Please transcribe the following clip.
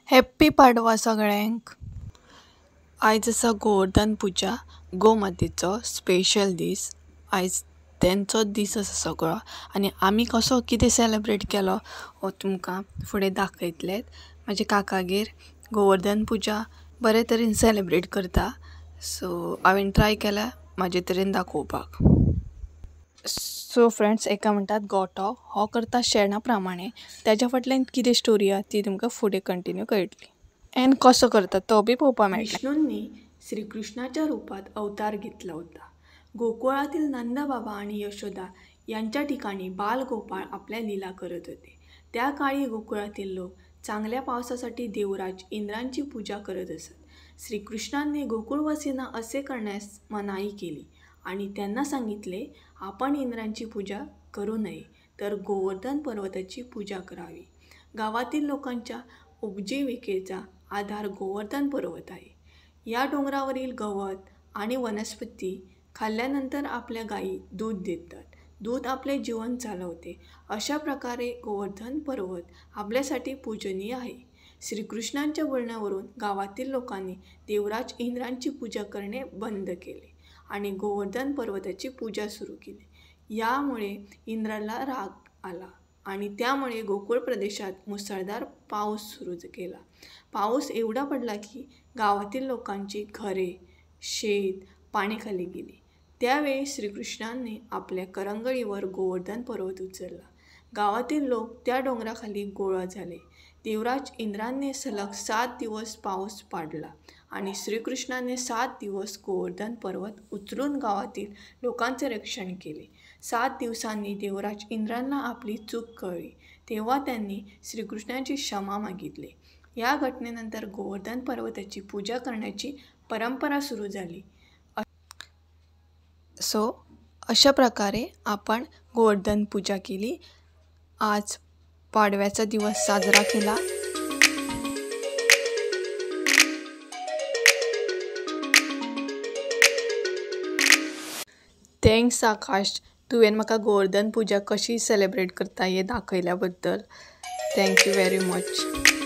Happy Padwa सगळ्यांक। आयज आसा गोवर्धन पुजा, गोमातेचो स्पेशल दीस। आयज तेंचो दीस आसा सगळो आनी आमी कसो कितें सेलेब्रेट केलो हो तुमकां फुडें दाखयतलें। म्हाजे काकागेर गोवर्धन पुजा बरे तरेन सेलेब्रेट करता, सो हांवें ट्राय केला म्हाजे तरेन दाखोवपाक। सो फ्रेंड्स, एका म्हणटात गोठो हो करता शेणा प्रमाणे, त्याच्या फाटल्यान कितें स्टोरी आहा ती तुमकां फुडें कंटिन्यू कळटली एंड कसो करता तो बी पळोवपाक मेळटा। विष्णूंनी श्रीकृष्णाच्या रूपात अवतार घेतला होता। गोकुळातील नंदबाबा आणि यशोदा यांच्या ठिकाणी बालगोपाळ आपल्या लीला करत होते। त्या काळी गोकुळातील लोक चांगल्या पावसासाठी देवराज इंद्रांची पूजा करत असत। श्रीकृष्णांनी गोकुळवासींना असे करण्यास मनाई केली आणि त्यांना सांगितले, आपण इंद्रांची पूजा करू नये तर गोवर्धन पर्वताची पूजा करावी। गावातील लोकांच्या उपजीविकेचा आधार गोवर्धन पर्वत आहे। या डोंगरावरील गवत आणि वनस्पती खाल्ल्यानंतर आपल्या गायी दूध देतात, दूध आपले जीवन चालवते। अशा प्रकारे गोवर्धन पर्वत आपल्यासाठी पूजनीय आहे। श्रीकृष्णांच्या बोलण्यावरून गावातील लोकांनी देवराज इंद्रांची पूजा करणे बंद केले आणि गोवर्धन पर्वताची पूजा सुरू केली। यामुळे इंद्राला राग आला आणि त्यामुळे गोकुळ प्रदेशात मुसळधार पाऊस सुरू केला। पाऊस एवढा पडला की गावातील लोकांची घरे, शेत पाण्याखाली गेली। त्यावेळी श्रीकृष्णांनी आपल्या करंगळीवर गोवर्धन पर्वत उचलला। गावातील लोक त्या डोंगराखाली गोळा झाले। देवराज इंद्राने सलग 7 दिवस पाऊस पाडला आणि श्रीकृष्णाने 7 दिवस गोवर्धन पर्वत उचलून गावातील लोकांचे रक्षण केले। 7 दिवसांनी देवराज इंद्रांना आपली चूक कळली, तेव्हा त्यांनी श्रीकृष्णांची क्षमा मागितली। या घटनेनंतर गोवर्धन पर्वताची पूजा करण्याची परंपरा सुरू झाली। सो अशा प्रकारे आपण गोवर्धन पूजा केली। आज पाडव्याचा दिवस साजरा केला। Thanks आकाश, तुवें म्हाका गोवर्धन पूजा कशी सेलेब्रेट करता हे दाखयल्या बद्दल। Thank you very much.